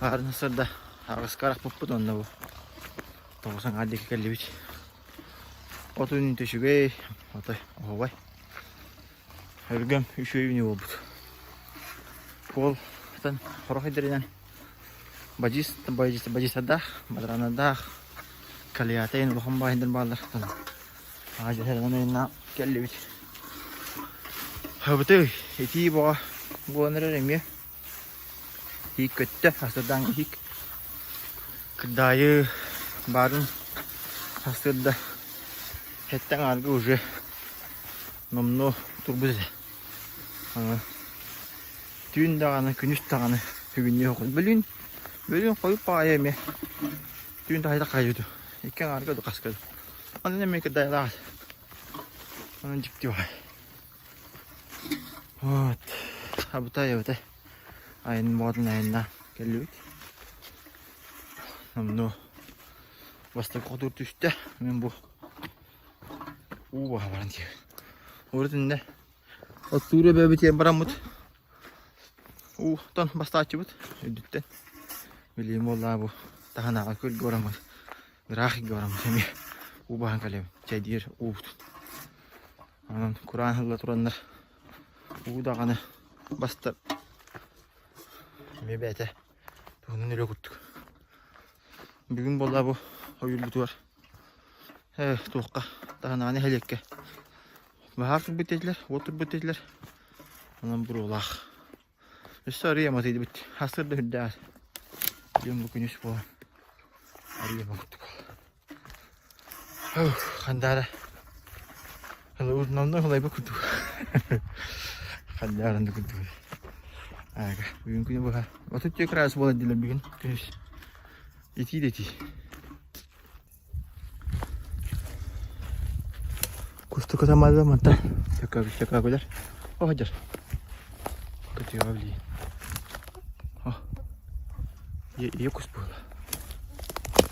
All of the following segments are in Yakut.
Баарын сырда аҕыска арахпыппыт онно бу 90 диэки кэллибит. От үүнүүтэ үчүгэй, отой оһуобай. Өлгөм үчүгэй үүнүү буолбут. Куолтан хорох идэринэн бадьыыс бадьыыс бадьыыстардаах, бадараанардаах, калията иһин улахан баайдар бааллар. Аҕа кэллибит. Хабытый, итии боҕо буолан эрэр эмиэ. Иик көттө, сарсыардаҥҥы иик. Кырдаайы баарын сарсыарда сэттэ аҥаарга уже номнуо турбут этэ. Түүн даҕаны, күнүс даҕаны бүгүннүү бөлүүн бөлүүн хойут баҕайы эмиэ түүн таһыйда хайыыды. Икки аҥаарга да хаска да. Онон эмиэ кырдаайылаах. Онон дьикти баҕайы. Вот. Абытай, абытай. Айан боотун айанна кэллибит. Номнуо бастакы хотуур түстэ. Мин бу уу баһа баран тиийэбин. Урут иннэ оттуур эбэбит диэн бараммыт уутан бастааччыбыт үрдүттэн. Билиим буоллаа бу таһынааҕы күөлгэ бараммыт ыраах игэ бараммыт эмиэ уу баһан кэлэбин. Чэйдиир уубут. Онон кураан ыла тураннар уу даҕаны бастар эмиэ бэйэтэ туһунан үлэ курдук. Бүгүн буолла бу ойуурбутугар ээ туохха таһынааҕы нэһилиэккэ баһаар турбут диэтилэр, уот турбут диэтилэр. Онон буруолаах. Өссө арыый аматыйдыбыт. Сарсыарда үрдээх. Бүгүн бу күнүс буолан арыый ама курдук. Хандаара Номно ылайба курдук. Хандааран да курдук. Ага, бүгүн күнү быһа. 34 градус буолар дииллэр бүгүн күнүс. Итии да итии. Кустук атамаада манта сөкөбү О, дьар. Көтүөҕэ билии. О. Ийэ кус буола.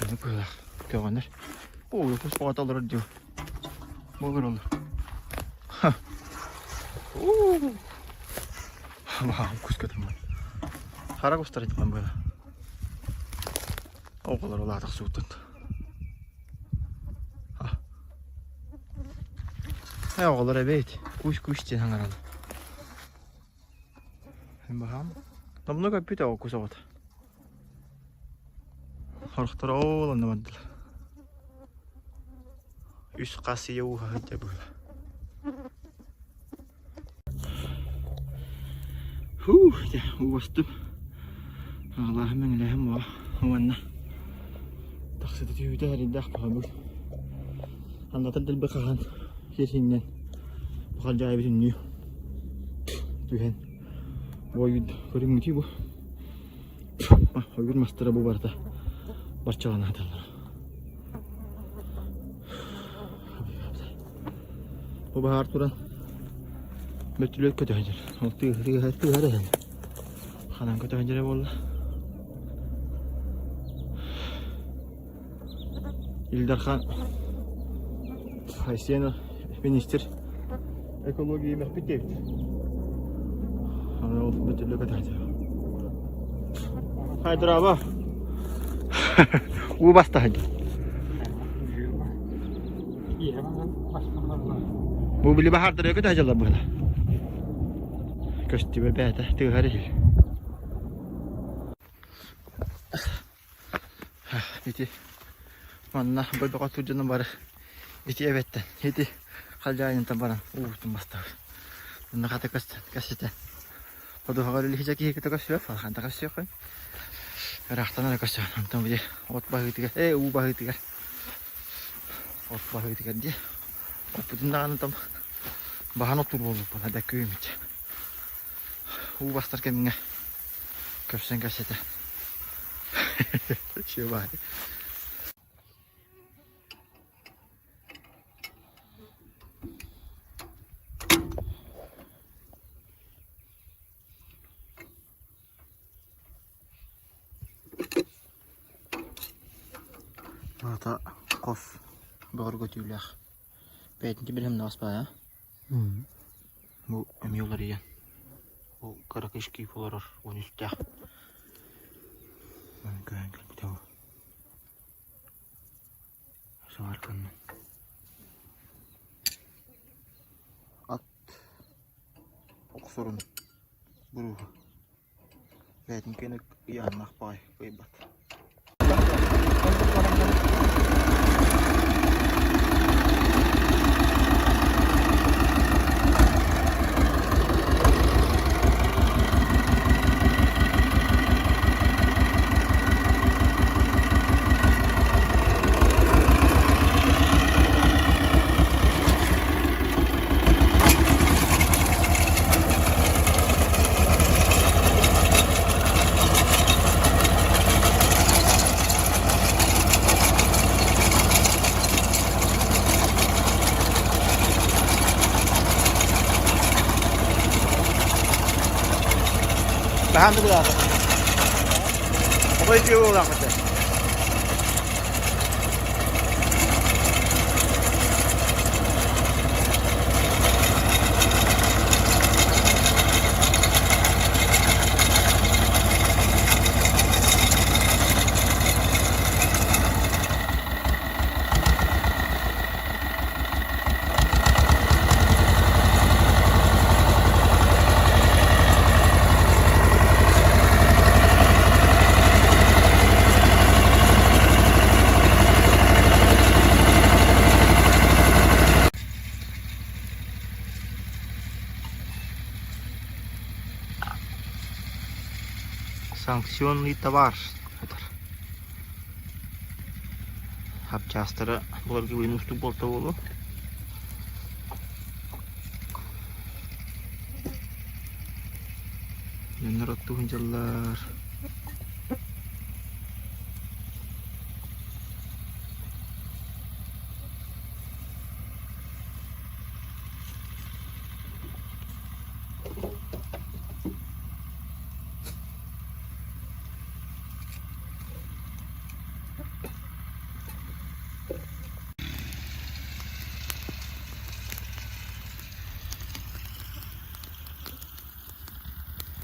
Аны быһылаах. Көҕөнөр. Оо, кус оҕото олорор дии. Болор олор. Ха. Уу. Баҕам кус көтүммүт. Хара кустар этим быһыла. Оҕолор улаатах суутун. Э, оҕолор эбээт. Кусь-кусь диэн хаҥараллар. Баһаам. Номнуо көппүт оҕо кус оҕото. Сорохторо оол онно бардылар. Үс хас ийэ ууһа сылдьар быһыылаах. Һуу, дьэ, уостум. Аҕалааһым мэҥилээһим буо уонна тахсыта түһүүтэ эрэйдээх баҕабыт. Андатар дэлби хаһан сир синньэн бу халдьаайы бүтүннүү түһэн буойун көрүҥмүтүй бу ойуур мастара бу барыта барчалана сыталлар. Бу баһаар туран бөтүлүөт көтө сылдьар. Ол тыаһа тыаһа тыаһа Ханан көтө сылдьара буолла. Ил Дархан Айсен министр экология мөхпүт диэбит. Аны ол бөтүлүөт көтө сылдьар. Хай дорообо. Уу баста сылдьар. Бу били баһаардары көтө сылдьаллар быһыла. Көстүбэ бэйэтэ тыаһар иһил. Ити манна бойбоҕо дьоно бары ити эбэттэн ити халдьаайынтан баран уутун бастабыт. Онно хата көстөн көстүтэ. Ходуһаҕа үлэлиһичэ киһи кытта көстүбэт, халханта көстүөххүн. Ыраахтан эрэ көстөҕүн. Онтон били от баһыытыгар, ээ уу баһыытыгар от баһыытыгар дии. Оппутун даҕаны там баһан оттуур буолбуппун, бэккэ үүммүт. Уу бастар кэмҥэ көрсөн кэпсэтэ. Чебай. Аата хос бөҕөргөтүүлээх. Бэйэтин билимнэҕэс баайа. Бу эмиэ уларыйан. Бу кыракый шкип олорор 13-тээх. Көһөн кэлбитэ ол. Саарканнан. Ат охсорун буруһу. Бэйэтин кэнэ ыйааннаах баҕайы кыайбат. Баһаан да булаата. Оҕо үтүө буолаахпыт. Санкционный товар этэр. Хапчаастара буларга билин устук буолта буолуо. Дьоннор оттуу сылдьаллар.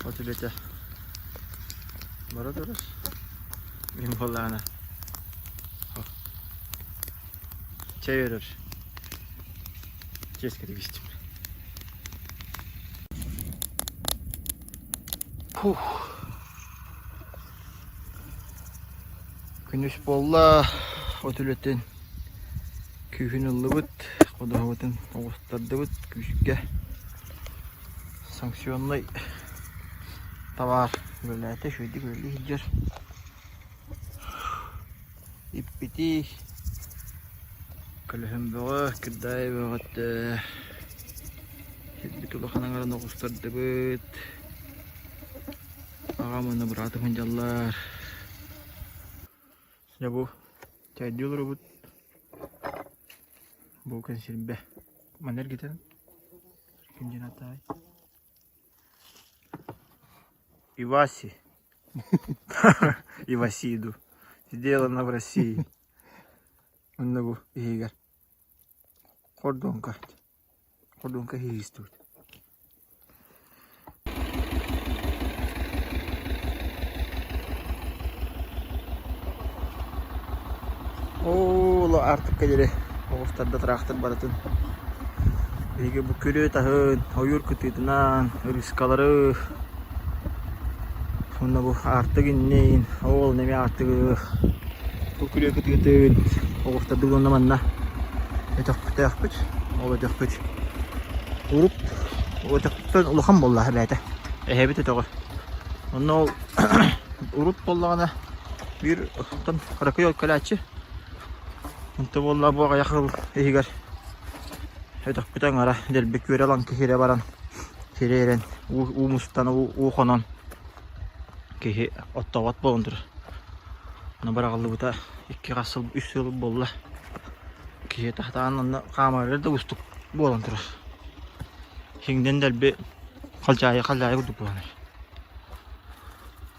От үлэтэ бара турар. Мин буоллаҕына чэй өрөр. Чиэскэ тигистим. Фух. Күнүс буолла, от үлэтин күүһүн ыллыбыт, ходуһабытын оҕустардыбыт күүскэ. Санкционнай товар үлэлээтэ, үчүгэйдик үлэлии сылдьар. Иппити көлөһүн бөҕө, кырдаайы бөҕөттө. Сирбит улахан аҥарын оҕустардыбыт. Аҕам уонна быраатым сылдьаллар. Дьэ бу чэйдии олоробут. Бу кэнсиэрбэ. Манна эргитэн. Күндүн атаай. Иваси. Ивасиду. Сделано в России. Онно бу иһигэр хордуоҥка. Хордуоҥка иһиистибит. Оо, Аартыкка диэри оҕустарда тыраахтар барытын. Биһиги бу күрүө таһын, ойуур кытыытынан, ырыыскалары, уонна бу аартык иннин, ол эмиэ аартыгы, бу күрүө кытыытын оҕустардыбыт уонна манна өтөхпүтөөхпүт, ол өтөхпүт урут өтөхтөн улахан буолла эбээтэ, эһэбит өтөҕө. Онно ол урут буоллаҕына биир оттон кыракый ол кэлээччи Онто буолла бу аҕыйах сыл иһигэр өтөхпүт аҥара дэлби күөрэ лаҥкы сирэ баран сири ирэн уу, уу мустан уу, уу хонон киһи оттообот буолан турар. Ону быраҕыллыбыта икки хас сыл, үс сыл буолла. Киһи тахтаан онно хаамарыгар да уустук буолан турар. Хиҥнэн дэлби халдьаайы халдьаайы курдук буолан эрэр.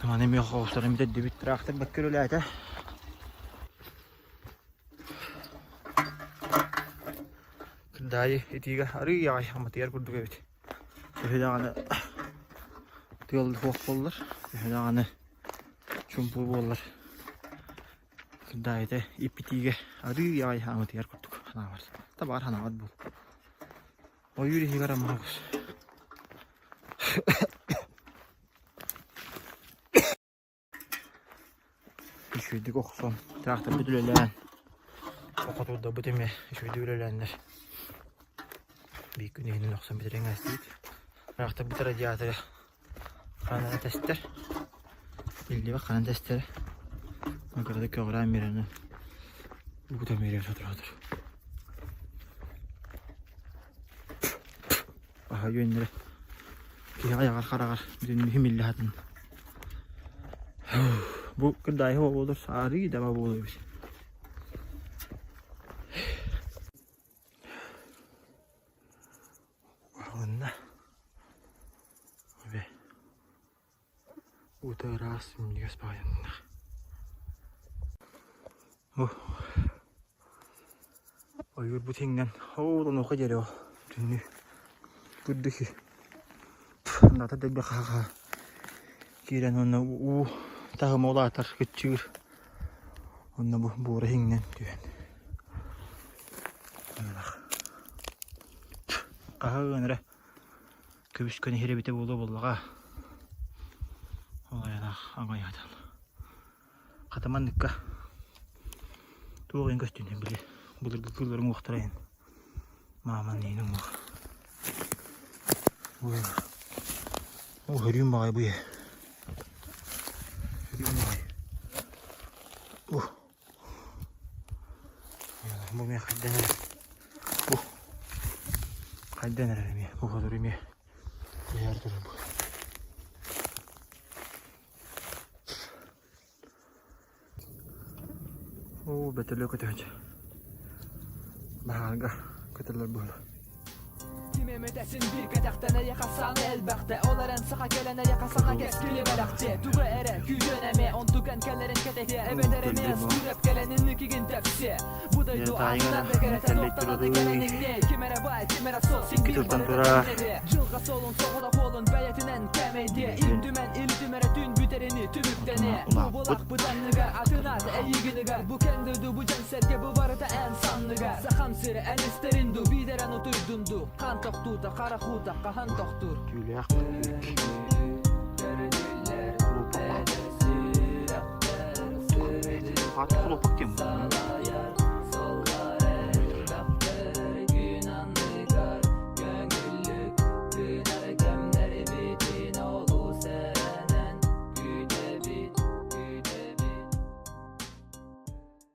Маны эмиэ хоҕустарын бүтэрдибит тыраахтар бэккэ үлэлээтэ. Кырдаайы итиигэ арыый аҕай аматыйар курдук эбит. Төһө даҕаны тыал суох буоллар, төһө даҕаны. Чуумпу буоллар кырдаайыта иппитиигэ арыый аҕай хаамытыйар курдук санаабар. Табаар санаабат буол. Ойуур иһигэр аммаҕабыс. Үчүгэйдик охсон, тракторбыт үлэлээн, хотуурдарбыт эмиэ үчүгэйдик үлэлээннэр биир күн иһинэн охсон бүтэрэн астыбыт. Тракторбыт радиатора ханан тэстэр, биллибэт ханан тэстэрэ. Кыратык көҕүрээн биэрэн уута биэрэр сотору-сотору. Аһа үөннэрэ киһи айаҕар хараҕар бүтүннүү химиллэ сатан. Бу кырдаайы буолар саарыы даба буолуо эбит. Уонна эбэ уута ыраас минньигэс баҕайытынах. Бу ойуурбут иҥнэн ол онуоха диэри ол түннүү үрдүк ната дэлби хаха киирэн уонна уу таһыма улаатар кыччыыр онно бу буора иҥнэн түһэн хаһа ыан эрэ көбүскэн иһэр эбитэ буолуо буоллаҕа ол айанах аҥайатан Хата манныкка туох иһин көстүүнүй били былыргы кыыллар уҥуохтара иһин мааман иһин уҥуох О хөрүүм баҕайы бу Хөрүүм баҕайы Бу Бу эмиэ хайдан эрэр Бу хайдан эрэр эмиэ бу хотур эмиэ Түһэр турар бу Оо, бөтөлүө көтөөчү. Баһаарга көтөллөр буолла. Ким эмэтэ син биир кэтэхтэн эйиэхэ сааны элбэхтэ Ол эрэн саха кэлэн эйиэхэ саҥа кэскили бэлэхтиэ Тугу эрэ күүтүөн эмиэ онтукан кэлэрин кэтэһиэ Эбэтэр эмиэ астыырап кэлэн инникигин тэпсиэ Бу дойду Таайыҥ аанынан да эрэ кэрэтэ тэллэй туохтан да турарый. кэлэн иҥниэ Ким эрэ баай, ким эрэ суох син Икки биир тылтан барыта турар. тэҥнэһиэ Дьылҕа суолун соҕотох уолун бэйэтинэн кээмэйдиэ Ил түмэн ил түмэрэ түүн бүтэрини түмүктэниэ Отуна Бу улааппыт. булахпыт анныгар атын аат эйигиныгар Бу кэҥ дойду бу дьон сэргэ бу барыта эн санныгар Сахам сирэ эн истэрин ду биидэрэн утуйдун ду Хаан тохтуута харах уута хаһан тохтуур Түүлээх Хлопок. Хлопок диэн.